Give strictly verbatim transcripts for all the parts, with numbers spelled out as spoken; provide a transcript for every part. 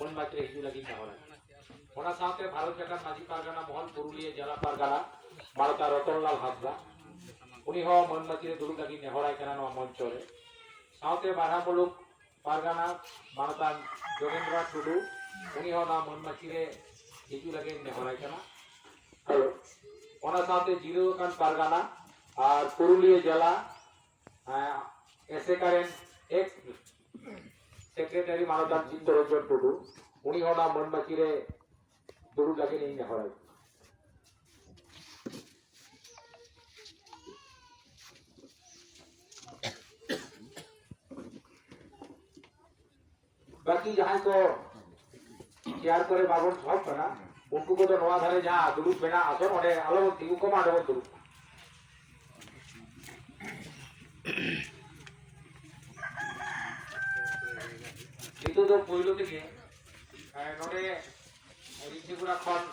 ᱢᱟᱹᱱ ᱢᱟᱹᱪᱤ ᱨᱮ ᱦᱤᱡᱩᱜ ᱞᱟᱹᱜᱤᱫ ᱱᱮᱦᱚᱨᱟᱭ᱾ ᱚᱱᱟ ᱥᱟᱶᱛᱮ ᱵᱷᱟᱨᱚᱛ ᱡᱟᱠᱟᱛ ᱢᱟᱹᱡᱷᱤ ᱯᱟᱨᱜᱟᱱᱟ ᱢᱚᱦᱚᱞ ᱯᱩᱨᱩᱞᱤᱭᱟᱹ ᱡᱮᱞᱟ ᱯᱟᱨᱜᱟᱱᱟ ᱢᱟᱱᱚᱛᱟᱱ ᱨᱚᱛᱚᱱᱞᱟᱞ ᱦᱟᱸᱥᱫᱟ, ᱩᱱᱤ ᱦᱚᱸ ᱢᱟᱹᱱ ᱢᱟᱹᱪᱤ ᱨᱮ ᱫᱩᱲᱩᱵ ᱞᱟᱹᱜᱤᱫ ᱱᱮᱦᱚᱨᱟᱭ ᱠᱟᱱᱟ ᱱᱚᱣᱟ ᱢᱚᱧᱪᱚ ᱨᱮ᱾ ᱥᱟᱶᱛᱮ ᱵᱟᱨᱦᱟ ᱢᱩᱞᱩᱠ ᱯᱟᱨᱜᱟᱱᱟ ᱢᱟᱱᱚᱛᱟᱱ ᱡᱳᱜᱮᱱᱫᱨᱚ ᱴᱩᱰᱩ, ᱩᱱᱤ ᱦᱚᱸ ᱱᱚᱣᱟ ᱢᱟᱹᱱ ᱢᱟᱹᱪᱤ ᱨᱮ ᱦᱤᱡᱩᱜ ᱞᱟᱹᱜᱤᱫ ᱱᱮᱦᱚᱨᱟᱭ ᱠᱟᱱᱟ᱾ ᱚᱱᱟ ᱥᱟᱶᱛᱮ ᱡᱤᱨᱟᱹᱣ ᱟᱠᱟᱱ ᱯᱟᱨᱜᱟᱱᱟ ᱟᱨ ᱯᱩᱨᱩᱞᱤᱭᱟᱹ ᱡᱮᱞᱟ ᱮᱥᱮᱠᱟ ᱨᱮᱱ ᱮᱠᱥ ᱥᱮᱠᱨᱮᱴᱟᱨᱤ ᱢᱟᱱᱚᱛᱟᱱ ᱪᱤᱛᱛᱚᱨᱚᱧᱡᱚᱱ ᱴᱩᱰᱩ, ᱩᱱᱤ ᱦᱚᱸ ᱚᱱᱟ ᱢᱟᱹᱱ ᱢᱟᱹᱪᱤ ᱨᱮ ᱫᱩᱲᱩᱵ ᱞᱟᱹᱜᱤᱫ ᱤᱧ ᱱᱮᱦᱚᱨᱟᱭ᱾ ᱵᱟᱹᱠᱤ ᱡᱟᱦᱟᱸᱭ ᱠᱚ ᱪᱮᱭᱟᱨ ᱠᱚᱨᱮ ᱵᱟᱵᱚᱱ ᱥᱚᱵ ᱠᱟᱱᱟ, ᱩᱱᱠᱩ ᱠᱚᱫᱚ ᱱᱚᱣᱟ ᱫᱷᱟᱨᱮ ᱡᱟᱦᱟᱸ ᱫᱩᱲᱩᱵ ᱢᱮᱱᱟᱜ ᱟᱥᱚᱱ, ᱚᱸᱰᱮ ᱟᱞᱚ ᱵᱚᱱ ᱛᱤᱸᱜᱩ ᱠᱚᱢᱟ, ᱚᱸᱰᱮ ᱵᱚᱱ ᱫᱩᱲᱩᱵ ᱠᱚᱢᱟ᱾ ᱱᱤᱛᱚᱜ ᱫᱚ ᱯᱳᱭᱞᱳ ᱛᱮᱜᱮ, ᱮ, ᱱᱚᱰᱮ ᱨᱤᱧᱡᱷᱤᱜᱚᱲᱟ ᱠᱷᱚᱱ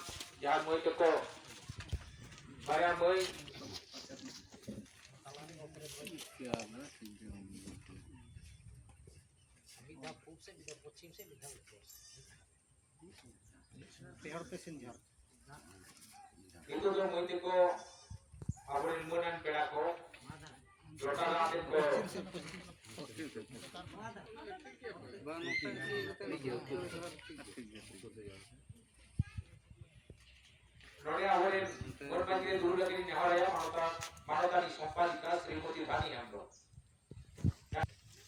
ᱡᱟᱦᱟᱸ ᱢᱟᱹᱭ ᱛᱟᱠᱚ, ᱵᱟᱨᱭᱟ ᱢᱟᱹᱭ, ᱢᱤᱫ ᱫᱷᱟᱣ ᱯᱩᱵ ᱥᱮᱫ, ᱢᱤᱫ ᱫᱷᱟᱣ ᱯᱚᱪᱷᱤᱢ ᱥᱮᱫ, ᱢᱤᱫ ᱫᱷᱟᱣ ᱩᱛᱛᱚᱨ ᱥᱮᱫ᱾ ᱯᱮ ᱦᱚᱲ ᱯᱮ ᱥᱮᱱ ᱡᱚᱦᱟᱨ᱾ ᱱᱤᱛᱚᱜ ᱫᱚ ᱢᱟᱹᱭ ᱛᱟᱠᱚ, ᱟᱵᱚᱨᱮᱱ ᱢᱟᱹᱱᱟᱱ ᱯᱮᱲᱟ ᱠᱚ, ᱡᱚᱴᱟᱣ ᱟᱛᱮ ᱠᱚ, ᱱᱚᱰᱮ ᱟᱵᱚᱨᱮᱱ ᱢᱟᱹᱱ ᱢᱟᱹᱪᱤ ᱨᱮ ᱫᱩᱲᱩᱵ ᱞᱟᱹᱜᱤᱫ ᱤᱧ ᱱᱮᱦᱚᱨᱟᱭᱟ ᱢᱟᱱᱚᱛᱟᱱ, ᱢᱟᱱᱚᱛᱟᱱᱤ ᱥᱚᱢᱯᱟᱫᱤᱠᱟ ᱥᱨᱤᱢᱚᱛᱤ ᱨᱟᱱᱤ ᱦᱮᱢᱵᱨᱚᱢ᱾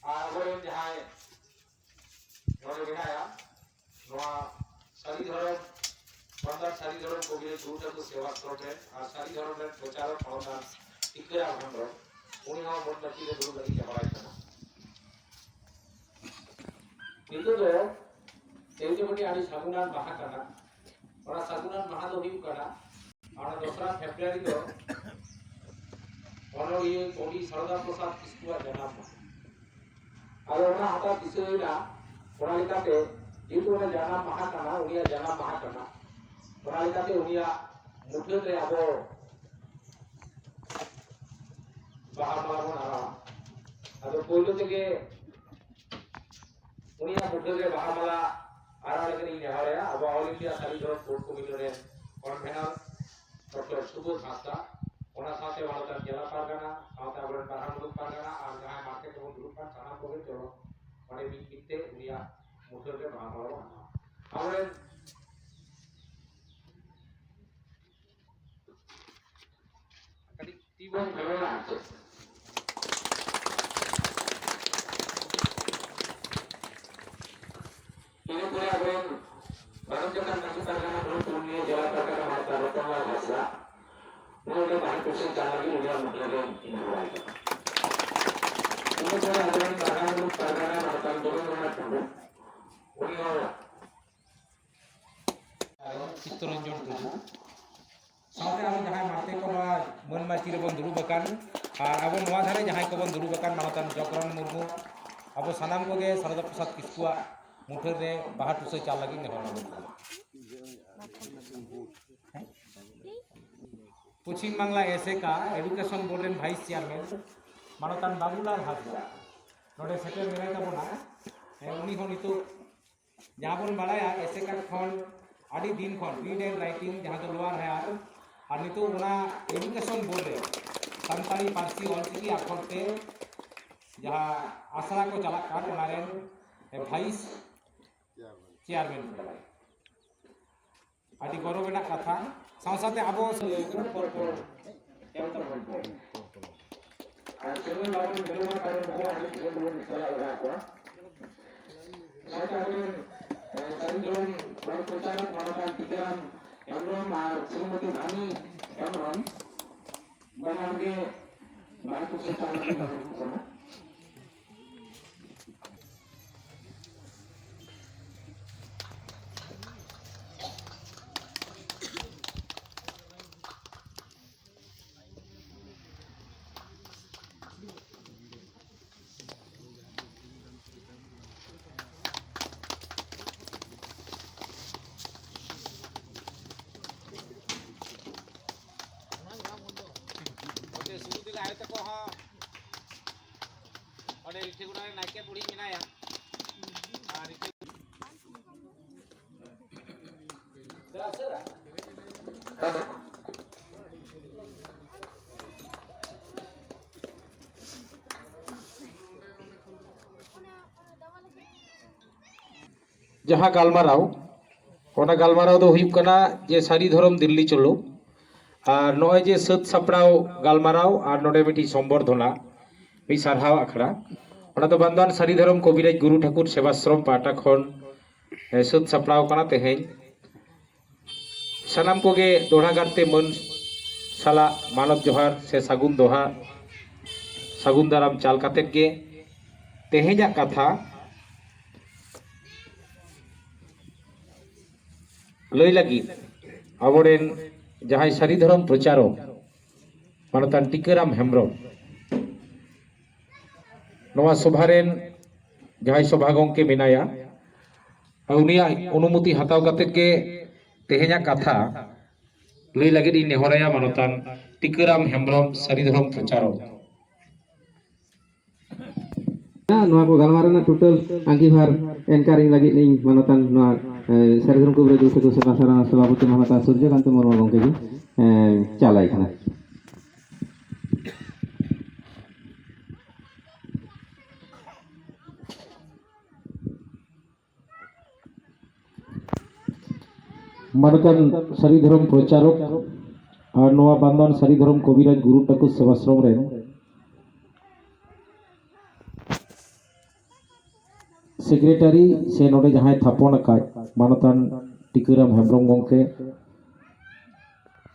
ᱟᱨ ᱟᱵᱚᱨᱮᱱ ᱡᱟᱦᱟᱸᱭ ᱱᱚᱰᱮ ᱢᱮᱱᱟᱭᱟ, ᱱᱚᱣᱟ ᱥᱟᱹᱨᱤ ᱫᱷᱚᱨᱚᱢ, ᱢᱟᱱᱚᱛᱟᱱ ᱥᱟᱹᱨᱤ ᱫᱷᱚᱨᱚᱢ ᱠᱚᱵᱤᱨᱟᱡᱽ ᱜᱩᱨᱩ ᱴᱷᱟᱹᱠᱩᱨ ᱥᱮᱵᱟᱥᱨᱚᱢ ᱨᱮᱱ ᱟᱨ ᱥᱟᱹᱨᱤ ᱫᱷᱚᱨᱚᱢ ᱨᱮᱱ ᱯᱨᱚᱪᱟᱨᱚᱠ ᱢᱟᱱᱚᱛᱟᱱ ᱴᱤᱠᱟᱹᱨᱟᱢ ᱦᱮᱢᱵᱨᱚᱢ, ᱩᱱᱤ ᱦᱚᱸ ᱢᱟᱹᱱ ᱢᱟᱹᱪᱤ ᱨᱮ ᱫᱩᱲᱩᱵ ᱞᱟᱹᱜᱤᱫ ᱱᱮᱦᱚᱨᱟᱭ ᱠᱟᱱᱟ᱾ ᱱᱤᱛᱚᱜ ᱫᱚ ᱛᱮᱦᱮᱧ ᱫᱚ ᱢᱤᱫᱴᱤᱡ ᱟᱹᱰᱤ ᱥᱟᱹᱜᱩᱱᱟᱱ ᱢᱟᱦᱟ ᱠᱟᱱᱟ᱾ ᱚᱱᱟ ᱥᱟᱹᱜᱩᱱᱟᱱ ᱢᱟᱦᱟ ᱫᱚ ᱦᱩᱭᱩᱜ ᱠᱟᱱᱟ, ᱚᱱᱟ ᱫᱚᱥᱨᱟ ᱯᱷᱮᱵᱽᱨᱩᱣᱟᱨᱤ ᱫᱚ ᱚᱱᱚᱞᱤᱭᱟᱹ ᱠᱚᱵᱤ ᱥᱟᱨᱚᱫᱟ ᱯᱨᱚᱥᱟᱫᱽ ᱠᱤᱥᱠᱩᱣᱟᱜ ᱡᱟᱱᱟᱢ ᱢᱟᱦᱟ᱾ ᱟᱫᱚ ᱚᱱᱟ ᱦᱟᱛᱟᱣ ᱫᱤᱥᱟᱹᱭᱮᱱᱟ, ᱚᱱᱟ ᱞᱮᱠᱟᱛᱮ ᱡᱮᱦᱮᱛᱩ ᱚᱱᱟ ᱡᱟᱱᱟᱢ ᱢᱟᱦᱟ ᱠᱟᱱᱟ, ᱩᱱᱤᱭᱟᱜ ᱡᱟᱱᱟᱢ ᱢᱟᱦᱟ ᱠᱟᱱᱟ, ᱚᱱᱟ ᱞᱮᱠᱟᱛᱮ ᱩᱱᱤᱭᱟᱜ ᱢᱩᱴᱷᱟᱹᱱ ᱨᱮ ᱟᱵᱚ ᱵᱟᱦᱟ ᱢᱟᱞᱟ ᱵᱚᱱ ᱟᱨᱟᱣᱟ᱾ ᱟᱫᱚ ᱯᱳᱭᱞᱳ ᱛᱮᱜᱮ ᱩᱱᱤᱭᱟᱜ ᱢᱩᱴᱷᱟᱹᱱ ᱨᱮ ᱵᱟᱦᱟ ᱢᱟᱞᱟ ᱟᱨ ᱟᱞᱮ ᱜᱮᱞᱤᱧ ᱱᱮᱦᱚᱨᱮᱜᱼᱟ, ᱟᱵᱚ All India ᱥᱟᱹᱨᱤ ᱫᱷᱚᱨᱚᱢ ᱵᱳᱨᱰ ᱠᱚᱢᱤᱴᱤ ᱨᱮᱱ ᱠᱚᱱᱵᱷᱮᱱᱟᱨ ᱰᱚᱠᱴᱚᱨ ᱥᱩᱵᱳᱫᱷ ᱦᱟᱸᱥᱫᱟ, ᱚᱱᱟ ᱥᱟᱶᱛᱮ ᱢᱟᱱᱚᱛᱟᱱ ᱡᱮᱞᱟ ᱯᱟᱨᱜᱟᱱᱟ, ᱥᱟᱶᱛᱮ ᱟᱵᱚᱨᱮᱱ ᱵᱟᱦᱟ ᱢᱩᱞᱩᱠ ᱯᱟᱨᱜᱟᱱᱟ ᱟᱨ ᱡᱟᱦᱟᱸᱭ ᱢᱟᱨᱠᱮᱴ ᱨᱮᱵᱚᱱ ᱫᱩᱲᱩᱵ ᱠᱟᱱ ᱥᱟᱱᱟᱢ ᱠᱚᱜᱮ ᱪᱚᱞᱚ ᱚᱸᱰᱮ ᱢᱤᱫ ᱢᱤᱫ ᱛᱮ ᱩᱱᱤᱭᱟᱜ ᱢᱩᱴᱷᱟᱹᱱ ᱨᱮ ᱵᱟᱦᱟ ᱢᱟᱞᱟ ᱵᱚᱱ ᱮᱢᱟ᱾ ᱟᱵᱚᱨᱮᱱ ᱠᱟᱹᱴᱤᱡ ᱛᱤ ᱵᱚᱱ ᱜᱚᱲᱚᱣᱟ ᱟᱨ ᱪᱮᱫ᱾ ᱤᱱᱟᱹ ᱯᱚᱨᱮ ᱟᱵᱚᱨᱮᱱ ᱢᱟᱲᱟᱝ ᱡᱚᱠᱷᱚᱱ ᱢᱟᱹᱡᱷᱤ ᱯᱟᱨᱜᱟᱱᱟ ᱫᱩᱲᱩᱵ ᱩᱱᱤ ᱡᱮᱞᱟ ᱯᱟᱨᱜᱟᱱᱟ ᱢᱟᱨᱛᱟ ᱨᱚᱛᱚᱱᱞᱟᱞ ᱦᱟᱸᱥᱫᱟ, ᱩᱱᱤ ᱚᱸᱰᱮ ᱵᱟᱦᱟ ᱠᱩᱥᱤ ᱪᱟᱞ ᱞᱟᱹᱜᱤᱫ ᱩᱱᱤᱭᱟᱜ ᱢᱩᱴᱷᱟᱹᱱ ᱨᱮ ᱱᱮᱦᱚᱨᱟᱭ ᱠᱟᱱᱟ᱾ ᱤᱱᱟᱹ ᱯᱚᱨᱮ ᱟᱵᱚᱨᱮᱱ ᱯᱟᱨᱜᱟᱱᱟ ᱫᱩᱲᱩᱵ ᱯᱟᱨᱜᱟᱱᱟ ᱢᱟᱨᱛᱟ ᱡᱚᱜᱚᱱᱱᱟᱛᱷ ᱴᱩᱰᱩ, ᱩᱱᱤ ᱦᱚᱸ ᱪᱤᱛᱛᱚᱨᱚᱧᱡᱚᱱ ᱴᱩᱰᱩ᱾ ᱥᱟᱶᱛᱮ ᱟᱵᱚ ᱡᱟᱦᱟᱸᱭ ᱢᱟᱨᱛᱮ ᱠᱚ ᱱᱚᱣᱟ ᱢᱟᱹᱱ ᱢᱟᱹᱪᱤ ᱨᱮᱵᱚᱱ ᱫᱩᱲᱩᱵ ᱟᱠᱟᱱ, ᱟᱨ ᱟᱵᱚ ᱱᱚᱣᱟ ᱫᱷᱟᱨᱮ ᱡᱟᱦᱟᱸᱭ ᱠᱚᱵᱚᱱ ᱫᱩᱲᱩᱵ ᱟᱠᱟᱱ, ᱢᱟᱱᱚᱛᱟᱱ ᱡᱚᱜᱽᱨᱚᱱ ᱢᱩᱨᱢᱩ, ᱟᱵᱚ ᱥᱟᱱᱟᱢ ᱠᱚᱜᱮ ᱥᱟᱨᱚᱫᱟ ᱯᱨᱚᱥᱟᱫᱽ ᱠᱤᱥᱠᱩᱣᱟᱜ ᱢᱩᱴᱷᱟᱹᱱ ᱨᱮ ᱵᱟᱦᱟ ᱴᱩᱥᱟᱹ ᱪᱟᱞ ᱞᱟᱹᱜᱤᱫ ᱱᱮᱦᱚᱨ ᱟᱵᱚᱱ ᱠᱟᱱᱟ᱾ ᱯᱚᱪᱷᱤᱢ ᱵᱟᱝᱞᱟ ᱮᱥᱮᱠᱟ ᱮᱰᱩᱠᱮᱥᱚᱱ ᱵᱳᱨᱰ ᱨᱮᱱ ᱵᱷᱟᱭᱤᱥ ᱪᱮᱭᱟᱨᱢᱮᱱ ᱢᱟᱱᱚᱛᱟᱱ ᱵᱟᱵᱩᱞᱟᱞ ᱦᱟᱸᱥᱫᱟ ᱱᱚᱰᱮ ᱥᱮᱴᱮᱨ ᱢᱮᱱᱟᱭ ᱛᱟᱵᱚᱱᱟ᱾ ᱦᱮᱸ, ᱩᱱᱤ ᱦᱚᱸ ᱱᱤᱛᱚᱜ ᱡᱟᱦᱟᱸ ᱵᱚᱱ ᱵᱟᱲᱟᱭᱟ, ᱮᱥᱮᱠᱟ ᱠᱷᱚᱱ ᱟᱹᱰᱤ ᱫᱤᱱ ᱠᱷᱚᱱ read and writing, ᱡᱟᱦᱟᱸ ᱫᱚ lower higher, ᱟᱨ ᱱᱤᱛᱚᱜ ᱚᱱᱟ education board ᱨᱮ ᱥᱟᱱᱛᱟᱲᱤ ᱯᱟᱹᱨᱥᱤ ᱚᱞᱪᱤᱠᱤ ᱟᱠᱷᱚᱨ ᱛᱮ ᱡᱟᱦᱟᱸ ᱟᱥᱲᱟ ᱠᱚ ᱪᱟᱞᱟᱜ ᱠᱟᱱ, ᱚᱱᱟ ᱨᱮᱱ vice chairman ᱠᱟᱱᱟᱭ᱾ ᱟᱹᱰᱤ ᱜᱚᱨᱚᱵᱽ ᱨᱮᱱᱟᱜ ᱠᱟᱛᱷᱟ᱾ ᱥᱟᱶ ᱥᱟᱶᱛᱮ ᱟᱵᱚ ᱯᱚᱨ ᱯᱚᱨ ᱮᱢ ᱛᱟᱵᱚᱱ ᱯᱮ᱾ ᱟᱨ ᱥᱚᱢᱚᱭ ᱵᱟᱵᱚᱱ ᱵᱤᱞᱚᱢᱟ, ᱠᱟᱨᱚᱱ ᱱᱩᱠᱩ ᱟᱹᱰᱤ ᱡᱷᱟᱹᱞ ᱵᱚᱱ ᱪᱟᱞᱟᱣ ᱞᱟᱜᱟᱣ ᱠᱚᱣᱟ᱾ ᱥᱟᱶᱛᱮ ᱟᱵᱚᱨᱮᱱ, ᱮ, ᱥᱟᱹᱨᱤ ᱫᱷᱚᱨᱚᱢ ᱦᱚᱲ ᱯᱨᱚᱪᱟᱨᱚᱠ ᱢᱟᱱᱚᱛᱟᱱ ᱴᱤᱠᱟᱹᱨᱟᱢ ᱦᱮᱢᱵᱨᱚᱢ ᱟᱨ ᱥᱨᱤᱢᱚᱛᱤ ᱫᱷᱟᱱᱤ ᱦᱮᱢᱵᱨᱚᱢ, ᱵᱟᱱᱟᱨ ᱜᱮ ᱵᱟᱦᱟ ᱠᱩᱥᱤ ᱪᱟᱞ ᱞᱟᱹᱜᱤᱫ ᱦᱩᱭᱩᱜ ᱠᱟᱱᱟ᱾ ᱥᱩᱨᱩ ᱛᱮᱞᱮ ᱟᱭᱳ ᱛᱟᱠᱚ ᱦᱚᱸ᱾ ᱡᱟᱦᱟᱸ ᱜᱟᱞᱢᱟᱨᱟᱣ, ᱚᱱᱟ ᱜᱟᱞᱢᱟᱨᱟᱣ ᱫᱚ ᱦᱩᱭᱩᱜ ᱠᱟᱱᱟ ᱡᱮ ᱥᱟᱹᱨᱤ ᱫᱷᱚᱨᱚᱢ ᱫᱤᱞᱞᱤ ᱪᱚᱞᱚ, ᱟᱨ ᱱᱚᱜᱼᱚᱭ ᱡᱮ ᱥᱟᱹᱛ ᱥᱟᱯᱲᱟᱣ ᱜᱟᱞᱢᱟᱨᱟᱣ ᱟᱨ ᱱᱚᱰᱮ ᱢᱤᱫᱴᱤᱡ ᱥᱚᱢᱵᱚᱨᱫᱷᱚᱱᱟ, ᱢᱤᱫ ᱥᱟᱨᱦᱟᱣ ᱟᱠᱷᱲᱟ, ᱚᱱᱟ ᱫᱚ ᱵᱟᱱᱫᱚᱣᱟᱱ ᱥᱟᱹᱨᱤ ᱫᱷᱚᱨᱚᱢ ᱠᱚᱵᱤᱨᱟᱡᱽ ᱜᱩᱨᱩ ᱴᱷᱟᱹᱠᱩᱨ ᱥᱮᱵᱟᱥᱨᱚᱢ ᱯᱟᱦᱴᱟ ᱠᱷᱚᱱ, ᱮ, ᱥᱟᱹᱛ ᱥᱟᱯᱲᱟᱣ ᱠᱟᱱᱟ᱾ ᱛᱮᱦᱮᱧ ᱥᱟᱱᱟᱢ ᱠᱚᱜᱮ ᱫᱚᱦᱲᱟ ᱜᱟᱨᱛᱮ ᱢᱟᱹᱱ ᱥᱟᱞᱟᱜ ᱢᱟᱱᱚᱛ ᱡᱚᱦᱟᱨ ᱥᱮ ᱥᱟᱹᱜᱩᱱ ᱫᱚᱦᱟ, ᱥᱟᱹᱜᱩᱱ ᱫᱟᱨᱟᱢ ᱪᱟᱞ ᱠᱟᱛᱮᱫ ᱜᱮ ᱛᱮᱦᱮᱧᱟᱜ ᱠᱟᱛᱷᱟ ᱞᱟᱹᱭ ᱞᱟᱹᱜᱤᱫ ᱟᱵᱚᱨᱮᱱ ᱡᱟᱦᱟᱸᱭ ᱥᱟᱹᱨᱤ ᱫᱷᱚᱨᱚᱢ ᱯᱨᱚᱪᱟᱨᱚᱠ ᱢᱟᱱᱚᱛᱟᱱ ᱴᱤᱠᱟᱹᱨᱟᱢ ᱦᱮᱢᱵᱨᱚᱢ ᱱᱚᱣᱟ ᱥᱚᱵᱷᱟ ᱨᱮᱱ ᱡᱟᱦᱟᱸᱭ ᱥᱚᱵᱷᱟ ᱜᱚᱢᱠᱮ ᱢᱮᱱᱟᱭᱟ, ᱩᱱᱤᱭᱟᱜ ᱚᱱᱩᱢᱚᱛᱤ ᱦᱟᱛᱟᱣ ᱠᱟᱛᱮᱫ ᱜᱮ ᱛᱮᱦᱮᱧᱟᱜ ᱠᱟᱛᱷᱟ ᱞᱟᱹᱭ ᱞᱟᱹᱜᱤᱫ ᱤᱧ ᱱᱮᱦᱚᱨᱟᱭᱟ ᱢᱟᱱᱚᱛᱟᱱ ᱴᱤᱠᱟᱹᱨᱟᱢ ᱦᱮᱢᱵᱨᱚᱢ, ᱥᱟᱹᱨᱤ ᱫᱷᱚᱨᱚᱢ ᱯᱨᱚᱪᱟᱨᱚᱠ᱾ ᱱᱚᱣᱟ ᱠᱚ ᱜᱟᱞᱢᱟᱨᱟᱣ ᱨᱮᱱᱟᱜ ᱴᱳᱴᱟᱞ ᱟᱸᱜᱤᱵᱷᱟᱨ ᱮᱱᱠᱟᱨᱤᱝ ᱞᱟᱹᱜᱤᱫ ᱤᱧ ᱢᱟᱱᱚᱛᱟᱱ ᱱᱚᱣᱟ ᱥᱟᱹᱨᱤ ᱫᱷᱚᱨᱚᱢ ᱠᱚᱵᱤᱨᱟᱡᱽ ᱜᱩᱨᱩ ᱴᱷᱟᱹᱠᱩᱨ ᱥᱮᱵᱟ ᱥᱟᱨᱟ ᱥᱚᱵᱷᱟᱯᱚᱛᱤ ᱢᱟᱱᱚᱛᱟᱱ ᱥᱩᱨᱡᱚᱠᱟᱱᱛ ᱢᱩᱨᱢᱩ ᱜᱚᱢᱠᱮ ᱜᱮ ᱪᱟᱞᱟᱭ ᱠᱟᱱᱟ᱾ ᱢᱟᱱᱚᱛᱟᱱ ᱥᱟᱹᱨᱤ ᱫᱷᱚᱨᱚᱢ ᱯᱨᱚᱪᱟᱨᱚᱠ ᱟᱨ ᱱᱚᱣᱟ ᱵᱟᱱᱫᱚᱣᱟᱱ ᱥᱟᱹᱨᱤ ᱫᱷᱚᱨᱚᱢ ᱠᱚᱵᱤᱨᱟᱡᱽ ᱜᱩᱨᱩ ᱴᱷᱟᱹᱠᱩᱨ ᱥᱮᱵᱟᱥᱨᱚᱢ ᱨᱮᱱ ᱥᱮᱠᱨᱮᱴᱟᱨᱤ ᱥᱮ ᱱᱚᱰᱮ ᱡᱟᱦᱟᱸᱭ ᱛᱷᱟᱯᱚᱱ ᱟᱠᱟᱫ ᱢᱟᱱᱚᱛᱟᱱ ᱴᱤᱠᱟᱹᱨᱟᱢ ᱦᱮᱢᱵᱨᱚᱢ ᱜᱚᱢᱠᱮ,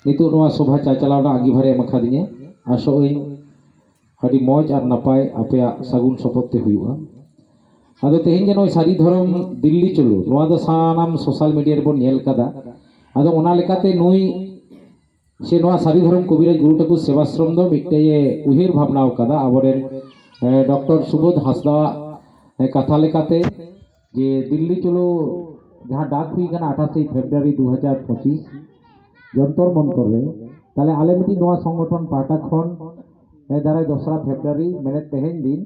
ᱱᱤᱛᱚᱜ ᱱᱚᱣᱟ ᱥᱚᱵᱷᱟ ᱪᱟᱪᱟᱞᱟᱣ ᱨᱮᱱᱟᱜ ᱟᱸᱜᱤᱵᱷᱟᱨᱮ ᱮᱢ ᱟᱠᱟᱫᱤᱧᱟᱹ᱾ ᱟᱥᱚᱜ ᱟᱹᱧ ᱟᱹᱰᱤ ᱢᱚᱡᱽ ᱟᱨ ᱱᱟᱯᱟᱭ ᱟᱯᱮᱭᱟᱜ ᱥᱟᱹᱜᱩᱱ ᱥᱚᱯᱚᱫ ᱛᱮ ᱦᱩᱭᱩᱜᱼᱟ᱾ ᱟᱫᱚ ᱛᱮᱦᱮᱧ ᱡᱮ ᱱᱚᱜᱼᱚᱭ ᱥᱟᱹᱨᱤ ᱫᱷᱚᱨᱚᱢ ᱫᱤᱞᱞᱤ ᱪᱚᱞᱚ, ᱱᱚᱣᱟ ᱫᱚ ᱥᱟᱱᱟᱢ ᱥᱳᱥᱟᱞ ᱢᱤᱰᱤᱭᱟ ᱨᱮᱵᱚᱱ ᱧᱮᱞ ᱠᱟᱫᱟ᱾ ᱟᱫᱚ ᱚᱱᱟ ᱞᱮᱠᱟᱛᱮ ᱱᱩᱭ ᱥᱮ ᱱᱚᱣᱟ ᱥᱟᱹᱨᱤ ᱫᱷᱚᱨᱚᱢ ᱠᱚᱵᱤᱨᱟᱡᱽ ᱜᱩᱨᱩ ᱴᱷᱟᱹᱠᱩᱨ ᱥᱮᱵᱟᱥᱨᱚᱢ ᱫᱚ ᱢᱤᱫᱴᱮᱡ ᱮ ᱩᱭᱦᱟᱹᱨ ᱵᱷᱟᱵᱽᱱᱟ ᱟᱠᱟᱫᱟ ᱟᱵᱚᱨᱮᱱ, ᱮ, ᱰᱚᱠᱴᱚᱨ ᱥᱩᱵᱳᱫᱷ ᱦᱟᱸᱥᱫᱟᱣᱟᱜ, ᱮ, ᱠᱟᱛᱷᱟ ᱞᱮᱠᱟᱛᱮ ᱡᱮ ᱫᱤᱞᱞᱤ ᱪᱚᱞᱚ ᱡᱟᱦᱟᱸ ᱰᱟᱠ ᱦᱩᱭ ᱠᱟᱱᱟ ᱟᱴᱷᱟᱥᱮ ᱯᱷᱮᱵᱽᱨᱩᱣᱟᱨᱤ ᱫᱩ ᱦᱟᱡᱟᱨ ᱯᱚᱸᱪᱤᱥ ᱡᱚᱱᱛᱚᱨ ᱢᱚᱱᱛᱚᱨ ᱨᱮ, ᱛᱟᱦᱞᱮ ᱟᱞᱮ ᱢᱤᱫᱴᱤᱡ ᱱᱚᱣᱟ ᱥᱚᱝᱜᱚᱴᱷᱚᱱ ᱯᱟᱦᱴᱟ ᱠᱷᱚᱱ, ᱮ, ᱫᱟᱨᱟᱭ ᱫᱚᱥᱨᱟ ᱯᱷᱮᱵᱽᱨᱩᱣᱟᱨᱤ ᱢᱮᱱᱮᱫ ᱛᱮᱦᱮᱧ ᱫᱤᱱ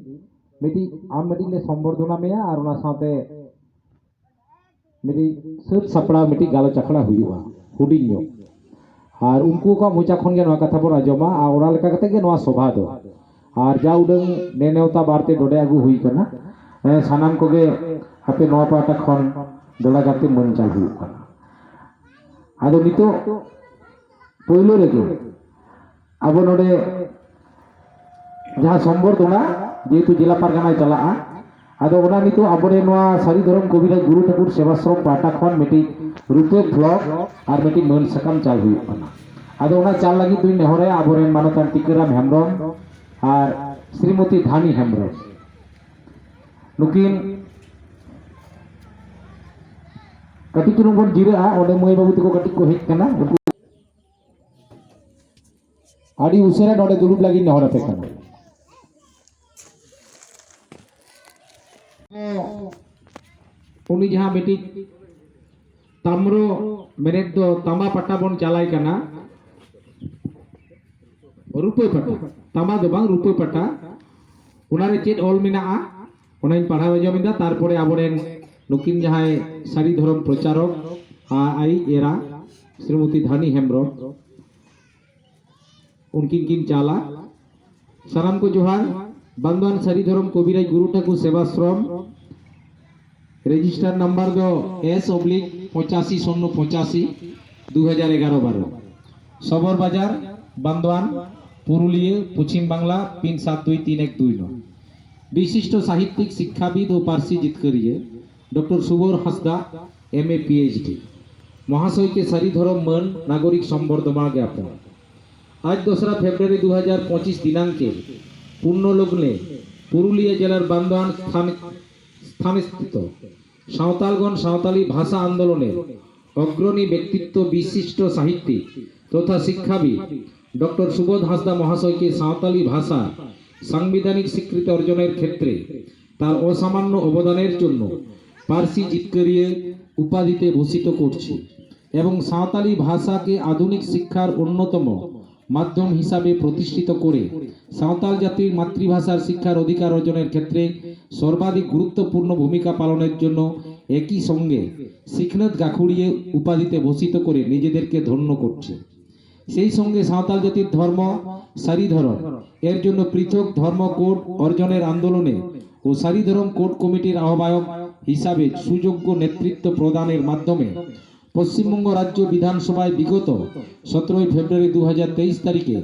ᱢᱤᱫᱴᱤᱡ ᱟᱢ ᱢᱤᱫᱴᱤᱡ ᱞᱮ ᱥᱚᱢᱵᱚᱨᱫᱷᱚᱱᱟ ᱢᱮᱭᱟ ᱟᱨ ᱚᱱᱟ ᱥᱟᱶᱛᱮ ᱢᱤᱫᱴᱤᱡ ᱥᱟᱹᱛ ᱥᱟᱯᱲᱟᱣ ᱢᱤᱫᱴᱤᱡ ᱜᱟᱞᱚᱪ ᱟᱠᱷᱲᱟ ᱦᱩᱭᱩᱜᱼᱟ, ᱦᱩᱰᱤᱧ ᱧᱚᱜ᱾ ᱟᱨ ᱩᱱᱠᱩ ᱠᱚᱣᱟᱜ ᱢᱚᱪᱟ ᱠᱷᱚᱱ ᱜᱮ ᱱᱚᱣᱟ ᱠᱟᱛᱷᱟ ᱵᱚᱱ ᱟᱸᱡᱚᱢᱟ᱾ ᱟᱨ ᱚᱱᱟ ᱞᱮᱠᱟ ᱠᱟᱛᱮ ᱜᱮ ᱱᱚᱣᱟ ᱥᱚᱵᱷᱟ ᱫᱚ, ᱟᱨ ᱡᱟ ᱩᱰᱟᱹᱝ ᱱᱮ ᱱᱮᱣᱛᱟ ᱵᱟᱨᱛᱮ ᱱᱚᱰᱮ ᱟᱹᱜᱩ ᱦᱩᱭ ᱠᱟᱱᱟ, ᱦᱮᱸ, ᱥᱟᱱᱟᱢ ᱠᱚᱜᱮ ᱟᱯᱮ ᱱᱚᱣᱟ ᱯᱟᱦᱴᱟ ᱠᱷᱚᱱ ᱫᱚᱲᱟ ᱠᱟᱛᱮ ᱢᱟᱹᱱ ᱪᱟᱞ ᱦᱩᱭᱩᱜ ᱠᱟᱱᱟ᱾ ᱟᱫᱚ ᱱᱤᱛᱚᱜ ᱯᱳᱭᱞᱳ ᱨᱮᱜᱮ ᱟᱵᱚ ᱱᱚᱰᱮ ᱡᱟᱦᱟᱸ ᱥᱚᱢᱵᱚᱨᱫᱷᱚᱱᱟ, ᱡᱮᱦᱮᱛᱩ ᱡᱮᱞᱟ ᱯᱟᱨᱜᱟᱱᱟᱭ ᱪᱟᱞᱟᱜᱼᱟ, ᱟᱫᱚ ᱚᱱᱟ ᱱᱤᱛᱚᱜ ᱟᱵᱚᱨᱮᱱ ᱱᱚᱣᱟ ᱥᱟᱹᱨᱤ ᱫᱷᱚᱨᱚᱢ ᱠᱚᱵᱤᱨᱟᱡᱽ ᱜᱩᱨᱩ ᱴᱷᱟᱹᱠᱩᱨ ᱥᱮᱵᱟᱥᱨᱚᱢ ᱯᱟᱦᱴᱟ ᱠᱷᱚᱱ ᱢᱤᱫᱴᱤᱡ ᱨᱩᱯᱟᱹ ᱯᱷᱞᱚᱠ ᱟᱨ ᱢᱤᱫᱴᱤᱡ ᱢᱟᱹᱱ ᱥᱟᱠᱟᱢ ᱪᱟᱞ ᱦᱩᱭᱩᱜ ᱠᱟᱱᱟ᱾ ᱟᱫᱚ ᱚᱱᱟ ᱪᱟᱞ ᱞᱟᱹᱜᱤᱫ ᱫᱚᱧ ᱱᱮᱦᱚᱨᱟᱭᱟ ᱟᱵᱚᱨᱮᱱ ᱢᱟᱱᱚᱛᱟᱱ ᱴᱤᱠᱟᱹᱨᱟᱢ ᱦᱮᱢᱵᱨᱚᱢ ᱟᱨ ᱥᱨᱤᱢᱚᱛᱤ ᱫᱷᱟᱱᱤ ᱦᱮᱢᱵᱨᱚᱢ, ᱱᱩᱠᱤᱱ ᱠᱟᱹᱴᱤᱡ ᱪᱩᱞᱩᱝ ᱵᱚᱱ ᱡᱤᱨᱟᱹᱜᱼᱟ᱾ ᱚᱸᱰᱮ ᱢᱟᱹᱭ ᱵᱟᱹᱵᱩ ᱛᱟᱠᱚ ᱠᱟᱹᱴᱤᱡ ᱠᱚ ᱦᱮᱡ ᱠᱟᱱᱟ, ᱩᱱᱠᱩ ᱟᱹᱰᱤ ᱩᱥᱟᱹᱨᱟ ᱱᱚᱰᱮ ᱫᱩᱲᱩᱵ ᱞᱟᱹᱜᱤᱫ ᱱᱮᱦᱚᱨ ᱟᱯᱮ ᱠᱟᱱᱟ᱾ ᱩᱱᱤ ᱡᱟᱦᱟᱸ ᱢᱤᱫᱴᱤᱡ ᱛᱟᱢᱨᱚ ᱢᱮᱱᱮᱫ ᱫᱚ ᱛᱟᱢᱵᱟ ᱯᱟᱴᱟ ᱵᱚᱱ ᱪᱟᱞᱟᱭ ᱠᱟᱱᱟ, ᱨᱩᱯᱟᱹ ᱯᱟᱴᱟ, ᱛᱟᱢᱵᱟ ᱫᱚ ᱵᱟᱝ, ᱨᱩᱯᱟᱹ ᱯᱟᱴᱟ, ᱚᱱᱟᱨᱮ ᱪᱮᱫ ᱚᱞ ᱢᱮᱱᱟᱜᱼᱟ, ᱚᱱᱟᱧ ᱯᱟᱲᱦᱟᱣ ᱟᱸᱡᱚᱢ ᱮᱫᱟ᱾ ᱛᱟᱨᱯᱚᱨᱮ ᱟᱵᱚᱨᱮᱱ ᱱᱩᱠᱤᱱ ᱡᱟᱦᱟᱸᱭ ᱥᱟᱹᱨᱤ ᱫᱷᱚᱨᱚᱢ ᱯᱨᱚᱪᱟᱨᱚᱠ, ᱟ-, ᱟᱭᱤᱡ ᱮᱨᱟ ᱥᱨᱤᱢᱚᱛᱤ ᱫᱷᱟᱱᱤ ᱦᱮᱢᱵᱨᱚᱢ, ᱩᱱᱠᱤᱱ ᱠᱤᱱ ᱪᱟᱞᱟ᱾ ᱥᱟᱱᱟᱢ ᱠᱚ ᱡᱚᱦᱟᱨ᱾ ᱵᱟᱱᱫᱚᱣᱟᱱ ᱥᱟᱹᱨᱤ ᱫᱷᱚᱨᱚᱢ ᱠᱚᱵᱤᱨᱟᱡᱽ ᱜᱩᱨᱩ ᱴᱷᱟᱹᱠᱩᱨ ᱥᱮᱵᱟᱥᱨᱚᱢ, ᱨᱮᱡᱤᱥᱴᱟᱨ ᱱᱟᱢᱵᱟᱨ ᱫᱚ ᱮᱥ ᱚᱵᱽᱞᱤᱠ ᱯᱚᱸᱪᱟᱥᱤ ᱥᱩᱱᱱᱚ ᱯᱚᱸᱪᱟᱥᱤ, ᱫᱩ ᱦᱟᱡᱟᱨ ᱮᱜᱟᱨᱚ ᱵᱟᱨᱚ, ᱥᱚᱵᱚᱨ ᱵᱟᱡᱟᱨ, ᱵᱟᱱᱫᱚᱣᱟᱱ, ᱯᱩᱨᱩᱞᱤᱭᱟᱹ, ᱯᱚᱪᱷᱤᱢ ᱵᱟᱝᱞᱟ, ᱯᱤᱱ ᱥᱟᱛ ᱫᱩᱭ ᱛᱤᱱ ᱮᱠ ᱫᱩᱭ ᱱᱚ᱾ ᱵᱤᱥᱤᱥᱴᱚ ᱥᱟᱦᱤᱛᱭᱤᱠ, ᱥᱤᱠᱠᱷᱟᱵᱤᱫ ᱳ ᱯᱟᱹᱨᱥᱤ ᱡᱤᱛᱠᱟᱹᱨᱤᱭᱟᱹ ᱰᱚᱠᱴᱚᱨ ᱥᱩᱵᱚᱨ ᱦᱟᱸᱥᱫᱟ, ᱮᱢ ᱮ, ᱯᱤ ᱮᱭᱤᱪ ᱰᱤ, ᱢᱚᱦᱟᱥᱚᱭ ᱠᱮ ᱥᱟᱹᱨᱤ ᱫᱷᱚᱨᱚᱢ ᱢᱟᱹᱱ ᱱᱟᱜᱚᱨᱤᱠ ᱥᱚᱢᱵᱚᱨᱫᱷᱚᱱᱟ ᱜᱭᱟᱯᱚᱱ᱾ ᱟᱡ ᱫᱚᱥᱨᱟ ᱯᱷᱮᱵᱽᱨᱩᱣᱟᱨᱤ ᱫᱩ ᱦᱟᱡᱟᱨ ᱯᱚᱸᱪᱤᱥ ᱫᱤᱱᱟᱝᱠᱮ ᱯᱩᱨᱱᱚ ᱞᱚᱜᱽᱱᱮ ᱯᱩᱨᱩᱞᱤᱭᱟᱹ ᱡᱮᱞᱟᱨ ᱵᱟᱱᱫᱚᱣᱟᱱ ᱥᱛᱷᱟᱱ, ᱥᱛᱷᱟᱱ ᱥᱛᱷᱤᱛᱚ ᱥᱟᱶᱛᱟᱞᱜᱚᱱ ᱥᱟᱶᱛᱟᱞᱤ ᱵᱷᱟᱥᱟ ᱟᱱᱫᱳᱞᱚᱱᱮᱨ ᱚᱜᱽᱨᱚᱱᱤ ᱵᱮᱠᱛᱤᱛᱛᱚ ᱵᱤᱥᱤᱥᱴᱚ ᱥᱟᱦᱤᱛᱭᱤᱠ ᱛᱚᱛᱷᱟ ᱥᱤᱠᱠᱷᱟᱵᱤᱫ ᱰᱚᱠᱴᱚᱨ ᱥᱩᱵᱳᱫᱷ ᱦᱟᱸᱥᱫᱟ ᱢᱚᱦᱟᱥᱚᱭ ᱠᱮ ᱥᱟᱶᱛᱟᱞᱤ ᱵᱷᱟᱥᱟ ᱥᱟᱝᱵᱤᱫᱷᱟᱱᱤᱠ ᱥᱤᱠᱠᱨᱤᱛᱤ ᱚᱨᱡᱚᱱᱮᱨ ᱠᱷᱮᱛᱨᱮ ᱛᱟᱨ অসামান্য অবদানের জন্য পার্সি জিতকারিয়ে উপাধিতে ভূষিত করছি এবং সাঁওতালি ভাষাকে আধুনিক শিক্ষার অন্যতম মাধ্যম হিসাবে প্রতিষ্ঠিত করে সাঁওতাল জাতির মাতৃভাষার শিক্ষার অধিকার অর্জনের ক্ষেত্রে সর্বাধিক গুরুত্বপূর্ণ ভূমিকা পালনের জন্য একই সঙ্গে সিখনাত গাখুড়িয়া উপাধিতে ভূষিত করে নিজেদেরকে ধন্য করছে। সেই সঙ্গে সাঁওতাল জাতির ধর্ম সারি ধরম এর জন্য পৃথক ধর্ম কোড অর্জনের আন্দোলনে ও সারি ধরম কোড কমিটির আহ্বায়ক হিসাবে সুযোগ্য নেতৃত্ব প্রদানের মাধ্যমে পশ্চিমবঙ্গ রাজ্য বিধানসভায় বিগত সতেরোই ফেব্রুয়ারি দু হাজার তেইশ তারিখে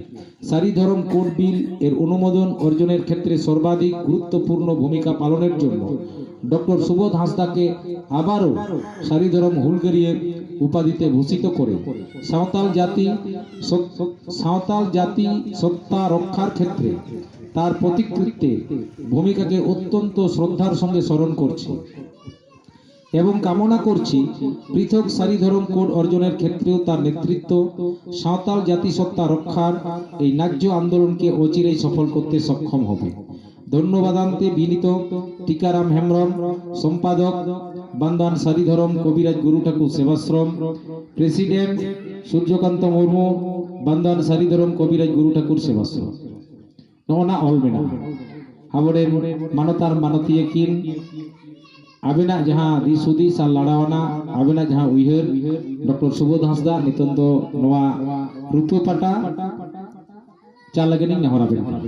সারি ধরম কোড বিল এর অনুমোদন অর্জনের ক্ষেত্রে সর্বাধিক গুরুত্বপূর্ণ ভূমিকা পালনের জন্য ডক্টর সুবোধ হাঁসদাকে আবারও সারি ধরম হুলগেরিয়ে উপাধিতে ভূষিত করে সাঁওতাল জাতি সত- সাঁওতাল জাতি সত্তা রক্ষার ক্ষেত্রে তার প্রতিকৃত্তে ভূমিকাকে অত্যন্ত শ্রদ্ধার সঙ্গে স্মরণ করছি এবং কামনা করছি পৃথক সারি ধরম কোড অর্জনের ক্ষেত্রেও তার নেতৃত্ব সাঁওতাল জাতিসত্তা রক্ষার এই ন্যায্য আন্দোলনকে অচিরেই সফল করতে সক্ষম হবে। ধন্যবাদান্তে বিনীত টিকারাম হেমব্রম, সম্পাদক বান্দান সারি ধরম কবিরাজ গুরু ঠাকুর সেবাশ্রম, প্রেসিডেন্ট সূর্যকান্ত মুর্মু, বান্দান সারি ধরম কবিরাজ গুরু ঠাকুর সেবাশ্রম᱾ ᱱᱚᱜᱼᱚ ᱱᱟ ᱚᱞ ᱢᱮᱱᱟᱜᱼᱟ᱾ ᱟᱵᱚᱨᱮᱱ ᱢᱟᱱᱚᱛ ᱟᱨ ᱢᱟᱱᱚᱛᱤᱭᱟᱹ ᱠᱤᱱ ᱟᱵᱮᱱᱟᱜ ᱡᱟᱦᱟᱸ ᱫᱤᱥ ᱦᱩᱫᱤᱥ ᱟᱨ ᱞᱟᱲᱟᱣᱟᱱᱟ, ᱟᱵᱮᱱᱟᱜ ᱡᱟᱦᱟᱸ ᱩᱭᱦᱟᱹᱨ, ᱰᱚᱠᱴᱚᱨ ᱥᱩᱵᱳᱫᱷ ᱦᱟᱸᱥᱫᱟ ᱱᱤᱛᱚᱝ ᱫᱚ ᱱᱚᱣᱟ ᱨᱩᱯᱟᱹ ᱯᱟᱴᱟ ᱪᱟᱞ ᱞᱟᱹᱜᱤᱫ ᱤᱧ ᱱᱮᱦᱚᱨ ᱟᱵᱮᱱ ᱠᱟᱱᱟ᱾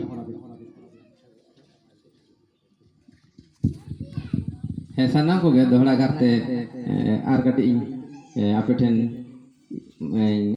ᱦᱮᱸ, ᱥᱟᱱᱟᱢ ᱠᱚᱜᱮ ᱫᱚᱦᱲᱟ ᱠᱟᱨᱛᱮ, ᱮ, ᱟᱨ ᱠᱟᱹᱴᱤᱡ ᱤᱧ, ᱮ, ᱟᱯᱮ ᱴᱷᱮᱱ, ᱮ,